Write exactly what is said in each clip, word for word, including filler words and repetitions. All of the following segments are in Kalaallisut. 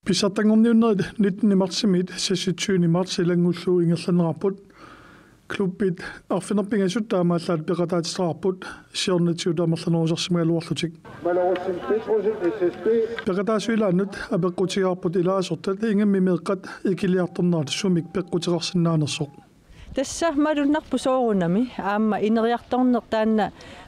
Pissartanngorniunnerit nitten martsimiit seksogtyve marts ilanngullugu ingerlanneqarput. Klubbit arfineq-pingasut taamaallaat peqataatitaqarput siornatigut amerlanerusarsimagaluarlutik. Peqataasut ilaannut apeqqutigaarput ilaasortat ingammik meeqqat ikiliartornerat sumik peqquteqarsinnaanersoq. Tassa malunnarpoq soorunami aamma ineriartorneq taanna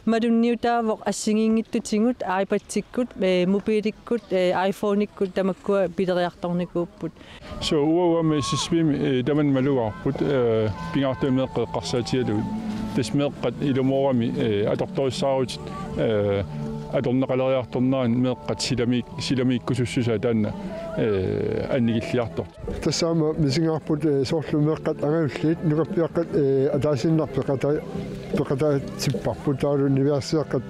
malunniutaavoq assigiinngitsutigut iPadikkut, eh, mobiilikkut, eh, iPhoneikkut tamakkua pileriartornikuupput. So uagut aamma S S P-mi, eh, tamanna malugaarput, eh, pingaartumik meeqqat eqqarsaatigalugit. Tassa meeqqat ilumoorami, eh, atortorissaarutit, eh, atorneqaleriartornerani meeqqat silami-, silamiikkusussusaa taanna, eh, annikilliartortut. Tassa aamma misigaarput, eh, soorlu meeqqat angajulliit nukappiaqqat, eh, ataasiinnaq peqata-, peqataatipparput taavalu niviarsiaqqat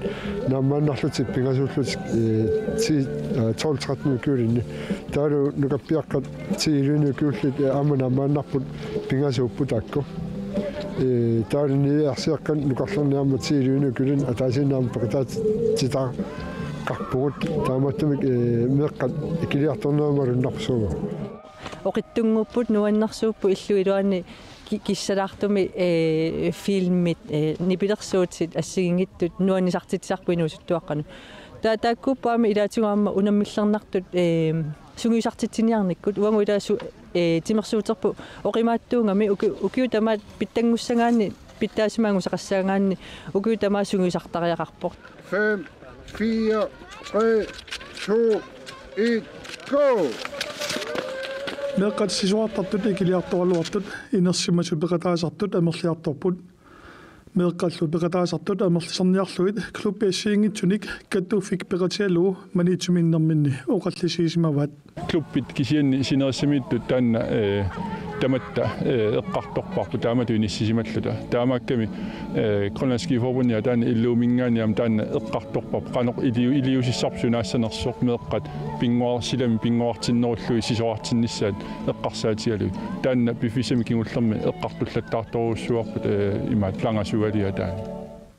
naammaannarlutik pingasuullutik, eh, ti-, eh, tolv tretten ukiulinni. Taavalu nukappiaqqat ti elleve ukiullit, eh, aamma naammaannarput pingasuupput taakku. Eh, taavalu niviarsiaqqat nukarlerni aamma ti elleve ukiulinni ataasiinnaq aamma peqataatitaqarpugut taamaattumik, eh, meeqqat ikiliartornerat malunnarpoq soorlu. Oqitsunnguupput, nuannersuupput illup iluani ki-, kissalaartumik, eh, filmit, eh, nipilersuutit assigiinngitsut nuannisartitsisarput inuusuttuaqqanut. Ta-, taakkuupput aamma ilaatigut aamma unammillernartut, eh, sungiusartitsiniarnikkut. Uagut ilaa su-, eh, timersuuterput oqimaatsuugami uki-, ukiut tamaat pitsanngussagaanni, pitsaasimagusaqassagaanni ukiut tamaat sungiusartariaqarpoq. Fem, fire, tre, to, et, go! Meeqqat sisorartartut ikiliartoraluartut inersimasut peqataasartut amerliartorput. Meeqqallu peqataasartut amerlisarniarlugit klubbip assigiinngitsunik kattuffik peqatigalugu Maniitsumiinnerminni oqallisigisimavaat. Klubbit kisianni sinerissamiittut taanna, eh, tamatta, eh, eqqartorparput taamatut inissisimalluta. Taamaakkami, eh, Grønlands Skiforbund taanna L O-minngaanniit aamma taanna eqqartorparput qanoq iliu-, iliuusissarput sunaassanersoq meeqqat pinnguar-, silami pinnguartinnerullugit sisorartinnissaat eqqarsaatigalugit. Taanna piffissami kingullermi eqqartullattaartorujussuuarput, eh, imaat langasugalia taanna.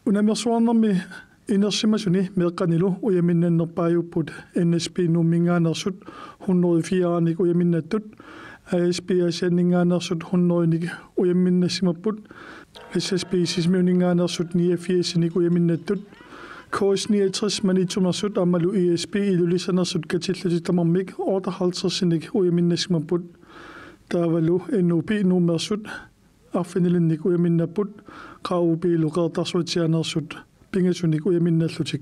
Unammersuarnermi inersimasuni meeqqanilu ujaminnannerpaajupput N S B Nuumminngaanneersut hundrede og fire-nik ujaminnattut, A S B Aasianninngaanneersut hundrede-nik ujaminnassimapput, S S B Sisimiuninngaanneersut niogfirs-nik ujaminnattut, K S niogtres Maniitsumeersut aammalu I S B Ilulissaneersut katillutik tamarmik otteoghalvtreds-nik ujaminnassimapput. Taavalu N O B Nuummeersut arfinilinnik ujaminnapput, Q U B-lu Qeqertarsuatsiaaneersut pingasunik ujaminnallutik.